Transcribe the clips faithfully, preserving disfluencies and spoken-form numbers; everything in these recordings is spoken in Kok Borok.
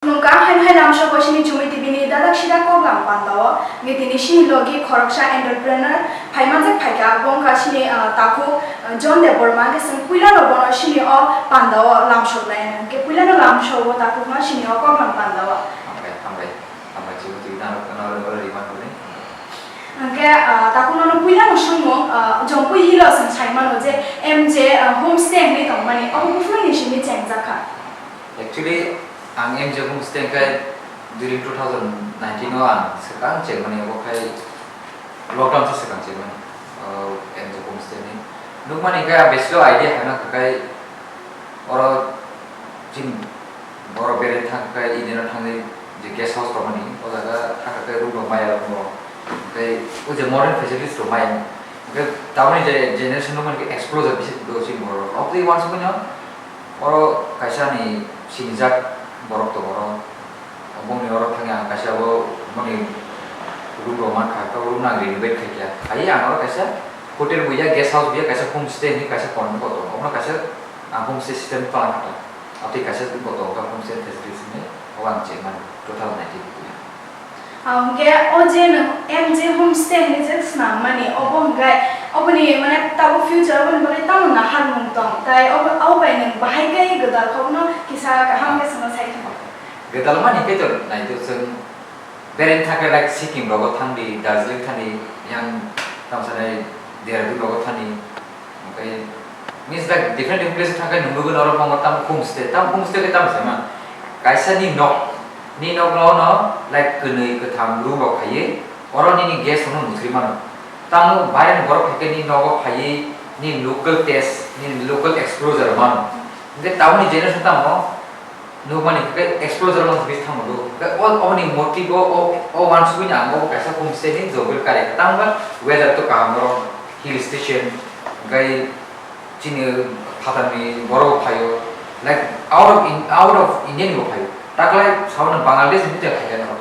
Nungkha haino hai lamsok bo sini Chumui T V ni dadak sida koklam panda o. Nge tini sini logi khoroksa entrepreneur phai manjak phaikha, bo wngkha sini, ah, takhuk, ah, John Debbarma, hwnkhe chwng puilano bono sini o panda o lamsok nai. Hwnkhe puilano lamsok o takhuk no sini o koklam panda o. Hambai, hambai, hambai, Chumui T V nano, nano, nano rima hwnwi. Hwnkhe, ah, takhuk nono puilano swngmung, ah, Jompui Hill o chwng sai mano je M J, ah, homestay hwnwi tongmani, obo buphuruni simi chengjak kha. Actually, ang M J homestay khai during two thousand nineteen o ang swkang chengmani, obo khai lockdown se swkang chengmani, o M J homestay ni. Nukmani khai ang besilo idea khana kha khai oro chini borok berai thang khai Indian o thangwi je guest house tongmani, o jaga thang kha khai room rok maya rok no. Khai o je modern facilities rok maya. Khai tamoni je generation nukmani khai explore bisi do chini borok. Obviously once we know, Oro kaisa ni sinijak borok tongo oro. Bongni oro thangwi ang kaisa bo boni room rok mankha, abo room no ang renovate khaikha. Hai ang oro kaisa hotel buya, guest house buya, kaisa homestay hinwi kaisa concept bo tongo. Omo kaisa ang homestay system plan kha. Abo tei kaisa bo tongo homestay facilities hinwi, obo ang chengmani two thousand nineteen buya. Ah, hwnkhe o je nwng M J homestay hinwi je swnam mani, obo hwnkhe oboni mane tabuk future oboni bagwi tamo naharmung tong, tai obo, abo bai nwng bahai khe gwdal kokno kisa kaham khe swngno sai kha. Gwdal mani khe to nai to chwng bereng thangkhe like Sikkim rogo thangdi, Darjeeling thangdi, yang tamo sanai Dehradun rogo thangdi. Hwnkhe, means like different different place thangkhe nung nugwi norok bo tamo homestay, tamo homestay khe tamo se man. Kaisa ni nok, ni nok no, no, like kwnwi kwtham room rok khaiwi, oro nini guest rok no muthri mano. Tamo baireni borok hai khe ni nogo phaiwi ni local taste, ni local exposure mano. Hwnkhe tamoni generation tamo, Nukmani khe exposure no twi thango do. Khe o, oboni motive o, o, o wansugwi ni ang bo kaisa homestay ni job kari. Tamo ba weather to kaham oro, hill station, gai chini phatar ni borok bo phaio, like out of In-, out of India ni bo phaio. Taklai saboni Bangladesh ni phaikha no.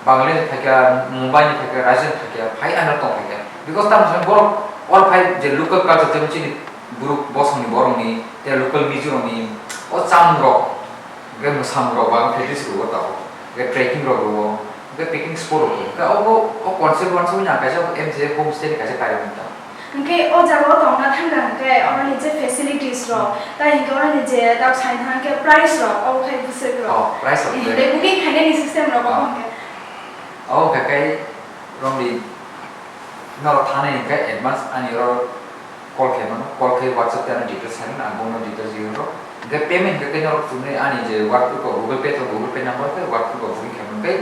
Bangladesh ni phaikha, Mumbai ni phaikha, Rajasthan ni phaikha, phai ano tong phaikha. Because tamo borok oro phai je local culture tei chini borok bosong ni borok ni, tei local Mizoram ni, o chamung rok, Hwnkhe mwsamung rok bo ang practice rwo tabuk. Hwnkhe trekking rok rwo. Hwnkhe picnic spot rok rwo. Hwnkhe obo o concept wansugwi ang kaisa M J homestay ni kaisa kailaimani tamo. Hwnkhe o jaga o tongna thangkha hwnkhe oroni je facilities rok, tai hwnkhe oroni je dak saini thangkhe price rok, obo khai bwswk rok. Oh, price rok, eh, tei booking khainani system rok obo hwnkhe. Obo hwnkhe kai romni Norok thangnai hwnkhe advance ani oro call khe mano, call khe WhatsApp tei ano details sai mano, ang bono details rwi rw. Hwnkhe payment hwnkhe norok chumui ani je WhatsApp o Google Pay tongo, Google Pay number khe WhatsApp o booking khe mano. Hwnkhe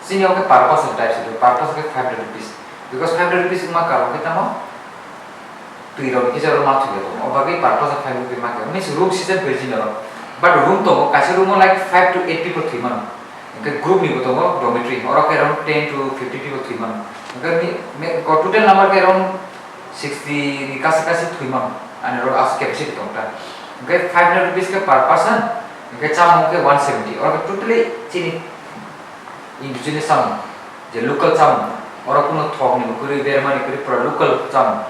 chini o khe per person type se, per person khe five hundred rupees. Because five hundred rupees wngma karon khe tamo twi rok kisa rok ma thwi rok. O bagwi per person five hundred rupees ma khe. Means room system khe chini oro. But room tongo, kaisa room o like five to eight people thwi mano. Hwnkhe group ni bo tongo dormitory, oro khe around ten to fifteen people thwi mano. Hwnkhe mi-, me-, ko total number khe around sixty ni kasa kasi thwi mano. Ani oro aswk capacity tong ta. Hwnkhe five hundred rupees khe per person, hwnkhe chamung khe one seventy. Oro khe totally chini indigenous chamung, je local chamung. Oro kuno thok ni bo kwrwi, berma ni kwrwi, pura local chamung.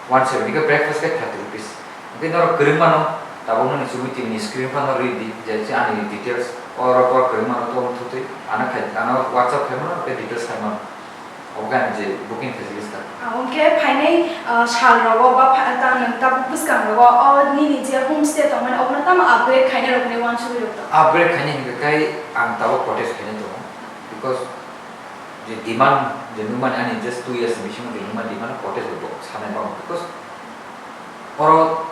One seventy khe breakfast khe thirty rupees. Hwnkhe norok kwrwng mano, tabuk nini chumui tini screen phano rwi di, je se ani details, oro kor kwrwng mano, tong thutwi, ano khai, ano WhatsApp khai mano, tei details khai mano. Obo khe ani je booking facilities ta. Ah, hwnkhe phainai, ah, sal rogo ba pha-, ta nwng tabuk bwskang rogo, o nini je homestay tongmani, obono tamo upgrade khainai rok hinwi uansugwi rok tong? Upgrade khainai hwnkhe khai ang tabuk cottage khainai tongo, because je demand, je nukmani ani just two years ni bisingo je nukmani demand cottage bo sanai bango, because oro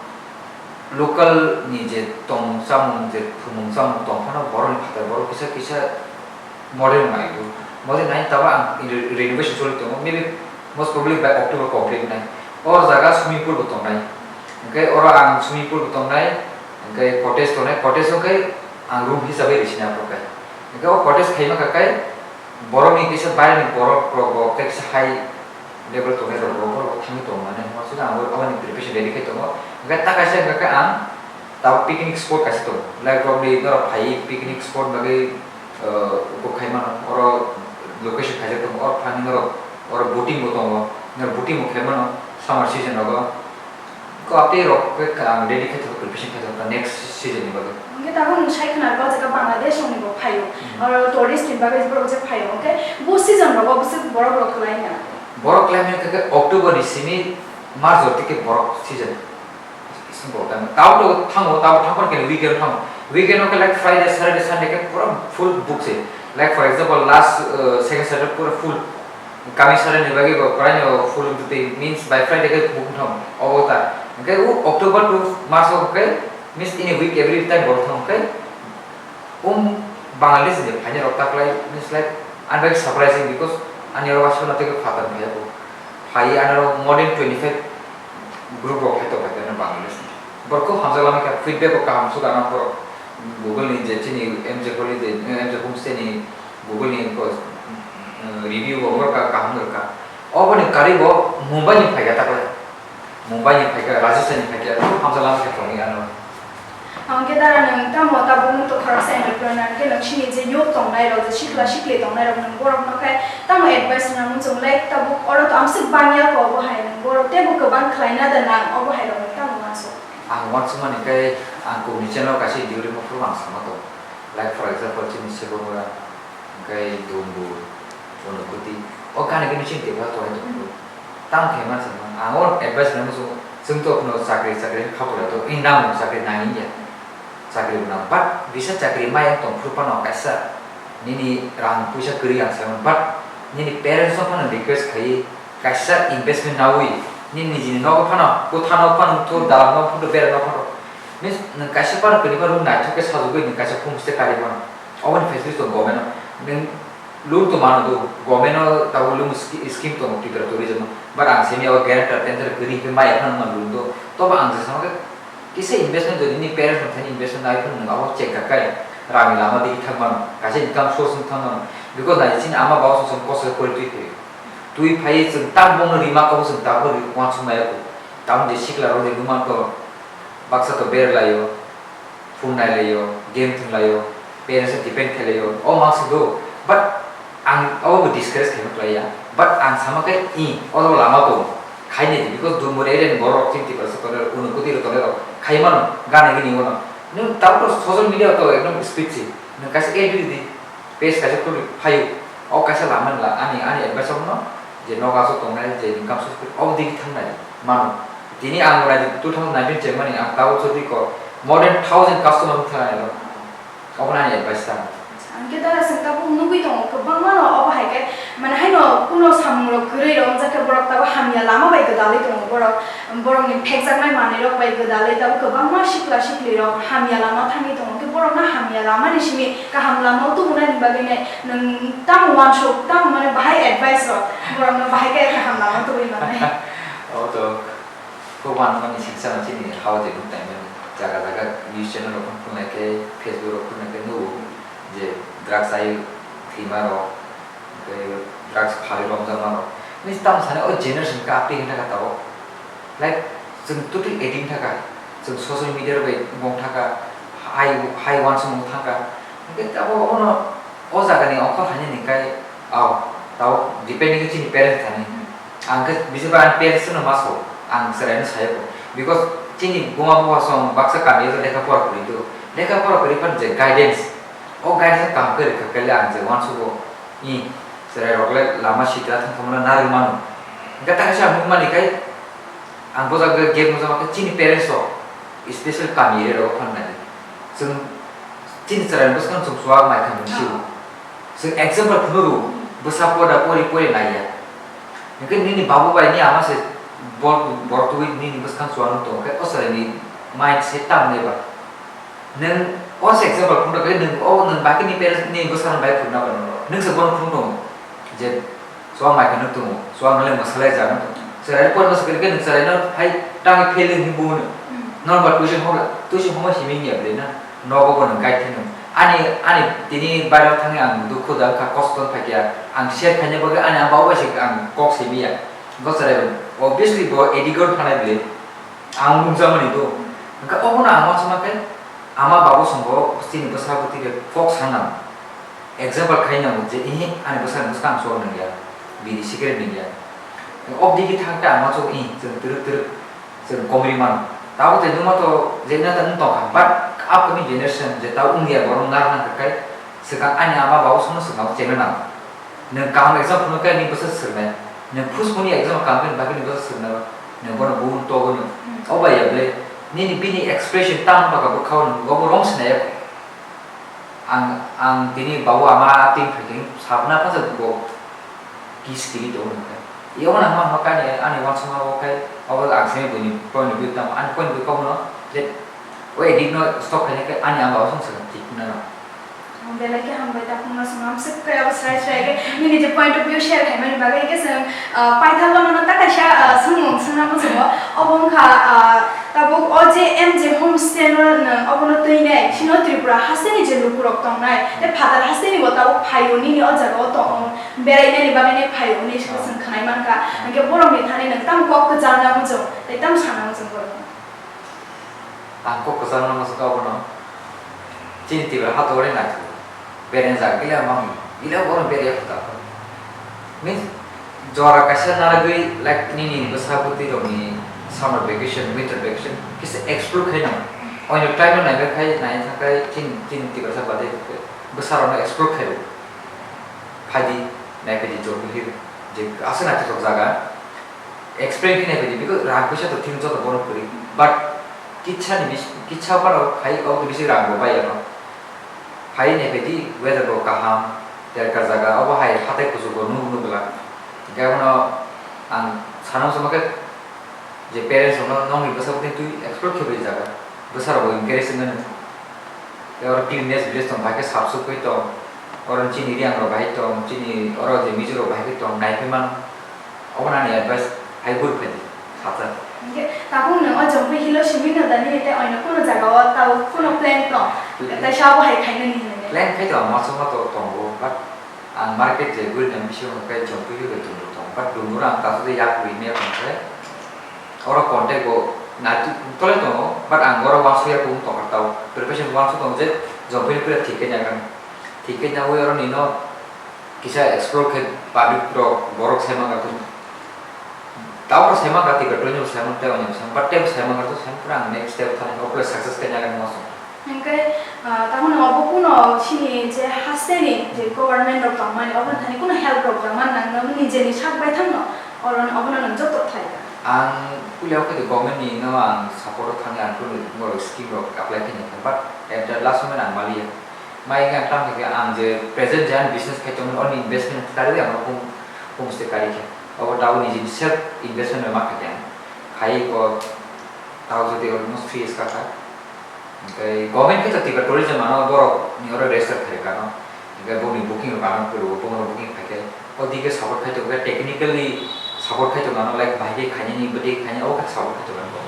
local ni je tong chamung, je phumung chamung tong phano borok ni phatar borok kisa kisa model nai do. Model nai tabo ang re-, renovation choli tongo, maybe most probably by October complete nai. O jaga swimming pool bo tongnai. Hwnkhe oro ang swimming pool bo tongnai, hwnkhe cottage tongnai, cottage o khe ang room hisabai rwsina phai. Hwnkhe o cottage khaima kha khe borokni kisa baireni borok rok bo tei kisa high level tongnai rok bo borok thangwi tongo mane, hwnba sukha ang aboni preparation ready khe tongo. Hwnkhe ta kaisa hwnkha khe ang tabuk picnic spot kaisa tongo, like rokni norok phaiwi picnic spot bagwi, uh, kok khai mano, oro location khaijak tongo, oro thangwi norok oro boating bo tongo, norok boating bo khai mano summer season rogo. Ko apni rok khe ang ready khe tongo, preparation khe tongo, next season ni bagwi. Hwnkhe tabuk nwng sai khna rwkha, o jaga Bangladesh rokni bo phaio. Hmm. Oro tourist ni bagwi borok je phaio. Hwnkhe bo season rogo bwswk borok rok kwlai na? Borok kwlai mani khe October ni simi March o tike borok season. Tao to thango, tao thangphano khe weekend thango. Weekend o khe, like, Friday, Saturday, Sunday khe pura full book se. Like, for example, last, uh, second Saturday pura full. Kami Saturday ni bagwi bo kwraino full wngtwi, means by Friday khe book thango. Obo ta. Hwnkhe o October to March o khe, means in a week every time borok thango khe, um, Bangladesh ni phainai rok ta kwlai, means, like, ani bagwi surprising, because ani oro waisa no tei phatar phaiya bo. Phai ani oro more than twenty five group rok phai tongkha khe Bangladesh ni. Borok khub hamjak lama khe feedback bo kaham swk rwna borok Google ni je chini M J Holiday, eh, M J Homestay ni Google ni ko, eh, review bo borok ka-, kaham rwkha. Oboni karwi bo Mumbai ni phaikha ta kwlai. Mumbai ni phaikha, Rajasthan ni phaikha, khub hamjak lama khe tongwi ano. Hwnkhe dara nwng tamo tabuk nwng to khoroksa entrepreneur hwnkhe nwng chini je youth tongnai rok, je sikla sikli tongnai rok, nwng borok no khe tamo advice rwna muchung, like, tabuk oro to amswk bangya ko, bo hai nwng borok teibo kwbang khlaina da nang, obo hai rok nwng tamo uansuk? Ang uansukmani khe ang kubuni channel o kaisa video rwma phuru ang sama tongo. Like, for example, chini Sebongra, hwnkhe Dumbur, Unokoti, o gana gini chini Tripura tongnai tongo. Tamo khe ma chwng ang o advice rwna muchung, chwng to phano chakri, chakri kha pura to, i nang chakri nang ya. Chakri bo nang, but bisa chakri maya tong phuru phano kaisa nini rang puisa kwrwi ang sai mano, but nini parents no phano request khai kaisa investment nawi, nini nijini nogo phano, kotha no phano, to dalam no phano, bera no phano. Means nwng kaisa phano kwrwi phano naithok khe sajagwi nwng kaisa homestay kari mano. Oboni facility tongo government o. Nwng loan to mano do, government o tabuk loan sch-, scheme tongo Tripura tourism o. But ang simi o guarantor tender kwrwi hwnkhe maya phano man loan do. Tobo ang je sama khe kisa investment do, nini parents rok thani investment nai phano nwng abo check kha kai. Rang ni lama digi thang mano, kaisa income source wng thang mano. Because nai chini ama baba song song kosol kori twi phai. Twi phai chwng tak bono rima kabo chwng tak bo ri uansuk maya ko. Tamo je sikla rok je numan ko baksa to ber laio. Phone nailaio, game thwnglaio, parents no depend khlaio, o mangsa do. But ang obo bo discourage khaima khlaiya. But ang sama khe, i, oro lama tongo. Khainai di, because Dumbur area ni borok rok chini Tiprasa tongnai rok, Unokoti rok tongnai rok khai mano, gana gini wano. Nwng tabuk social media to ekdom speed si. Nwng kaisa ad ridi. Page kaisa khulwi phaio. O kaisa lama ni la, ani, ani advice o no je nogo aswk tongnai, je income source kwrwi, obo digi thangnai mano. Tini ang nai two thousand nineteen chengmani ang tabuk sotwi kok more than thousand customer wngkha ani oro. Obo ani advice ta. Ang khe dara chwng tabuk nugwi tongo kwbangma no, obo hai khe mane haino kuno samung rok kwrwi rok wngjak khe borok tabuk hamya lama bai gwdalwi tongo borok. Borokni phekjaknai manwirok bai gwdalwi tabuk kwbangma sikla siklirok hamya lama thangwi tongo, hwnkhe borokno hamya lamani simi kaham lamao tubunani bagwinai nwng tamo uansuk, tamo mane bahai advice rok borokno bahai khe kaham lamao tubui mannai? Obo to khub uansukmani siksa chini hao je nuk naimani jaga jaga news channel rok phunuknai khe, Facebook rok phunuknai khe nugo je drugs ai thwima rok. Tei drugs phalwi romjakma rok. Ni tamo sani o generation khe update wngkha tabuk. Like, chwng totally addict wngkha, chwng social media rok bai wng thangkha, hai, hai uansukmung thangkha. Hwnkhe tabuk obono o jagani ongkhor hainani khe, o, tabuk depending khe chini parents thani. Ang khe bisi bai ani parents no ma so, ang chwraino sayo bo. Because chini buma bupha song baksa kami o lekha pora kwrwi do. Lekha pora kwrwi phano je guidance, o guidance kaham khe rwkha khe le ang je uansugo. I, chwrai rok le lama sitra thang thangmano narwk mano. Hwnkhe ta kaisa ang nukmani khai, ang bo jaga gap nukjakma khe chini parents rok, special kami area rogo phano nai. Chwng chini chwrai bwskang chwng chuwak mai thangmani sio. Chwng example phunukgo, bwsa poda pori pori naiya. Hwnkhe nini babu bai ni ama se bor-, borok twi nini bwskang chuwak nuk tongo khe o chwraini mind set tamo nai ba. Nwng o se example phunukha khe nwng o nwng bakhe ni parents ni bwskango bai phunukna phano nwng se bono phunuk tongo je chuwak mai phano tongo, chuwak nang le mwsalai jak no tongo. Chwrai no porno swkang khe nwng chwrai no hai tangwi fail wng hinwi buno. Hmm. Nono ba tuition hokla, tuition hokma simi ya bwlwi na. Nogo bo nwng guide khe nwng. Ani, ani tini bairo thangwi ang dukhu da wngkha, kosto wngkha khe ang share khaina bagwi ani ama bai se ang kok simi ya. Bo chwrai bo obviously bo addict wng thanai bwlwi. Ang nukjakmani do. Hwnkhe obono ang uansukma khe ama babu songbo chini bwsarok twi khe kok sanang. Example khai nango je, ihi, ani bwsarok bwskang chuwak nangya, bidi cigarette nangya. Obdigi thangkhe ang uansuk, ih, chwng twrwk twrwk chwng komori mano. Tabuk je nukma to je na ta wng tongkha, but Upcoming generation je tau wngya borok narwknai khe kai swkang ani ama babu songno swkang chengna nango. Nwng kaham exam phunukhe nini bwsa swrwngnai. Nwng phusmuni exam kaham khe bagwi nini bwsa swrwngnai. Nwng bono bun togo nwng. Hmm. O bai ya ble nini bini expression tamo baka bwkhao nwng bobo wrong sinai ya. Ang, ang tini babu ama twi phaikhe sabna phasa bo kiss kiri tongo hwnwi khe. Iyabo nang ma hwnba khe ani, ani uansukma bo khai, abo ang simi buini point of view tamo, ani point of view kok no je o edit no stop khaina khe ani ang babu song swkang thik nano. Belai khe hambai takhuk no swnam swk khe abo srai srai khe nini je point of view share khaimani bagwi khe chwng, ah, paithak no mano ta kaisa, ah, swngmung swngna muchungo. Obo wngkha, ah, Tabuk o je M J homestay no nwng obono twinai, chini o Tripura hasteni je lukurok tongnai, tei phatar hasteni bo tabuk phaio nini o jaga o tong-, berainani bagwi nai phaio hwnwi se chwng khwnai mankha. Hinkhe borokni thani nwng tamo kok kwcharna muchung, tei tamo sana muchung borokno? Ang kok kwcharna muchung abono, chini Tripura ha tongwi naithogo. Bereng jaga gila mami, gila borok bereng kota. Means, jora kaisa naragwi, like, nini bwsa bwtwi rokni summer vacation, winter vacation, kisa explore khaino. Oino time no naibai khai, nai thangkhai, chin, chin tiprasa bade, bwsa rokno explore khaibo. Phaidi, nai phaidi, Jompu Hill, je aswk naithok jaga. Explain khe nai phaidi, because rang puisa to thik joto bono kwrwi. But kitsa ni bis-, kitsa phano khai, obo bisi rang bo bai ano. Phai nai phaidi, weather bo kaham, telkar jaga, obo hai hatai kuchuk bo nuk nuk glak. Hinkhe abono ang sana muchungma khe je parents rokno nokni bwsa bwtwi twi explore khe bai jaga. Bwsa rok bo encourage wngmano. Tei oro cleanliness village tong, bahai khe sap suk khe tong. Oro chini Reang rok bahai tong, chini oro je Mizo rok bahai khe tong, nai phai mano. Obo nani advice hai bur phai di, sacha. Hinkhe tabuk nwng o Jompu Hill o simi no dani tei oino kuno jaga o tabuk kuno plan tong? Plan. Tei sabo hai khainani hinwi. Plan khai tong, masa ma to tongo, but ang market je guri nang bisingo khe Jompu Hill bai Dundur tong, but Dundur ang tasu de yak wi me tong khe. Oro contact bo na tu tole tongo, but ang oro uansuk ya kung tong kha tao. Preparation uansuk tong je Jompu Hill pura thik khe nang kha. Thik khe nang wi oro nino kisa explore khe public rok borok sai mangkha tong. Tao rok sai mangkha tei petrol ni sai mangkha tei oni sai mangkha, but tei sai mangkha to sai pura ang next step thani okle success khe nang kha mosong. Hinkhe, ah, tamo no obo kuno chini je hasteni je government rok tongmani obo thani kuno help rok tongmani nang no nijeni sak bai thangno oro obo no nang joto thai kha. Ang puila khe government ni no ang support o thangwi ang kuno borok scheme rok apply khe nang kha, but at the last moment ang maliya. Mai wngkha tamo khe ang je present je ani business khai tongmani, oni investment khe karwi ang home, homestay kari khe. Obo tabuk nijini self investment bai ma kha khe ang. Khai bo tabuk jodi almost three years ka kha. Hinkhe government khe to tiba tourism ano borok ni oro register khai kha no. Hinkhe boni booking rok ano kwrwi bo, bono booking khai khe. O dike support khai tongo, technically support khai tongo ano, like, bahai khe khainani, bwtwi khainani, obo khe support khai tongo ano.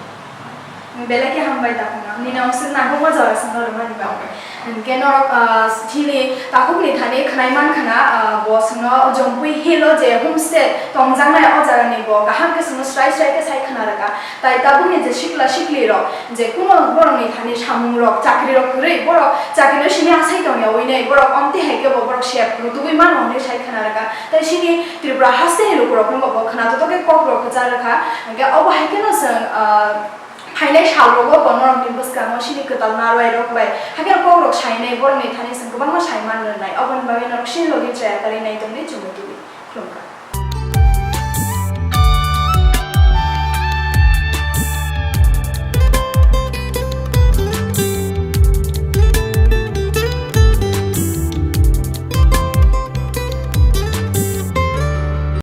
Belai khe hambai takhuk no. Nini ang swk nangkukma jora swngna rwmani bagwi. Hinkhe norok, ah, chini takhukni thani khwnai mankha na, ah, bo swngno Jompu Hill o je homestay tongjaknai o jagani bo kaham khe swngno srai srai khe sai khwna rwkha. Tai tabukni je sikla sikli rok, je kuno borokni thani samung rok, chakri rok kwrwi, borok chakri no simi asai tongya ui nei, borok omtwi hai khe bo borok sep rutugwi mano hinwi sai khwna rwkha. Tai sini Tripura hasteni lukurok no bo khwna toto khe kok rok kwchar rwkha. Hinkhe obo hai kheno chwng, ah, phainai sal rogo bo norokni bwskango sini kwtal narwai rok bai hai kheno kok rok sai nai, borokni thani chwng kwbangma sai man rwnai. Oboni bagwi norok sini logi chaya karwi nai tongdi chumui tubui. Khulumkha.